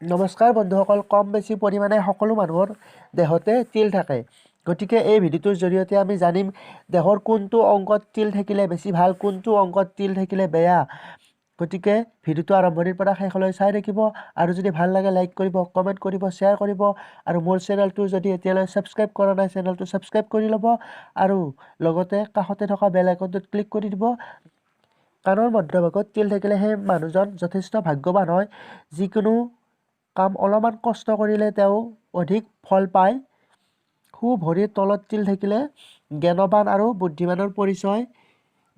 নমস্কাৰ বন্ধুসকল, কম বেছি পৰিমাণে সকলো মানুহৰ দেহতে তিল থাকে। গতিকে এই ভিডিঅ'টোৰ জৰিয়তে আমি জানিম দেহৰ কোনটো অংগত তিল থাকিলে বেছি ভাল, কোনটো অংগত তিল থাকিলে বেয়া। গতিকে ভিডিঅ'টো আৰম্ভণিৰ পৰা শেষলৈ চাই থাকিব আৰু যদি ভাল লাগে লাইক কৰিব, কমেণ্ট কৰিব, শ্বেয়াৰ কৰিব আৰু মোৰ চেনেলটো যদি এতিয়ালৈ ছাবস্ক্ৰাইব কৰা নাই, চেনেলটো ছাবস্ক্ৰাইব কৰি ল'ব আৰু লগতে কাষতে থকা বেল আইকনটোত ক্লিক কৰি দিব। কাণৰ মধ্যভাগত তিল থাকিলে সেই মানুহজন যথেষ্ট ভাগ্যৱান হয়। যিকোনো কাম অলপমান কষ্ট কৰিলে তেওঁ অধিক ফল পায়। সোঁ ভৰিৰ তলত তিল থাকিলে জ্ঞানৱান আৰু বুদ্ধিমানৰ পৰিচয়।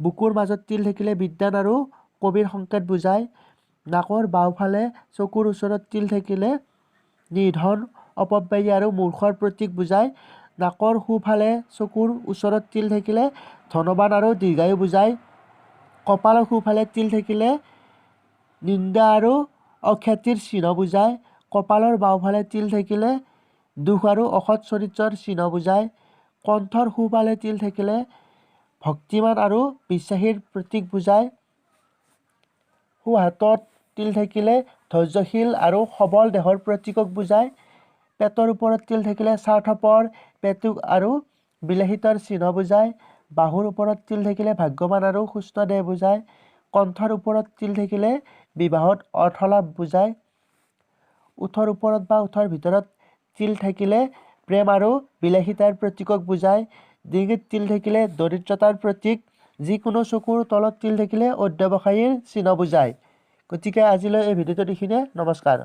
বুকুৰ মাজত তিল থাকিলে বিদ্বান আৰু কবিৰ সংকেত বুজায়। নাকৰ বাওঁফালে চকুৰ ওচৰত তিল থাকিলে নিধন, অপব্যয়ী আৰু মূৰ্খৰ প্ৰতীক বুজায়। নাকৰ সোঁফালে চকুৰ ওচৰত তিল থাকিলে ধনৱান আৰু দীৰ্ঘায়ু বুজায়। কপালৰ সোঁফালে তিল থাকিলে নিন্দা আৰু অখ্যাতিৰ চিহ্ন বুজায়। কপালৰ বাওঁফালে তিল থাকিলে দুখ আৰু অসৎ চৰিত্ৰৰ চিহ্ন বুজায়। কণ্ঠৰ সোঁফালে তিল থাকিলে ভক্তিমান আৰু বিশ্বাসীৰ প্ৰতীক বুজায়। সোঁহাতত তিল থাকিলে ধৈৰ্যশীল আৰু সবল দেহৰ প্ৰতীকক বুজায়। পেটৰ ওপৰত তিল থাকিলে স্বাৰ্থপৰ, পেটুক আৰু বিলাসিতাৰ চিহ্ন বুজায়। বাহুৰ ওপৰত তিল থাকিলে ভাগ্যৱান আৰু সুস্থ দেহ বুজায়। কণ্ঠৰ ওপৰত তিল থাকিলে বিবাহত অৰ্থলাভ বুজায়। ওঁঠৰ ওপৰত বা ওঁঠৰ ভিতৰত তিল থাকিলে প্ৰেম আৰু বিলাসিতাৰ প্ৰতীকক বুজায়। ডিঙিত তিল থাকিলে দৰিদ্ৰতাৰ প্ৰতীক। যিকোনো চকুৰ তলত তিল থাকিলে অধ্যৱসায়ীৰ চিহ্ন বুজায়। গতিকে আজিলৈ এই ভিডিঅ'টোত এইখিনিয়ে। নমস্কাৰ।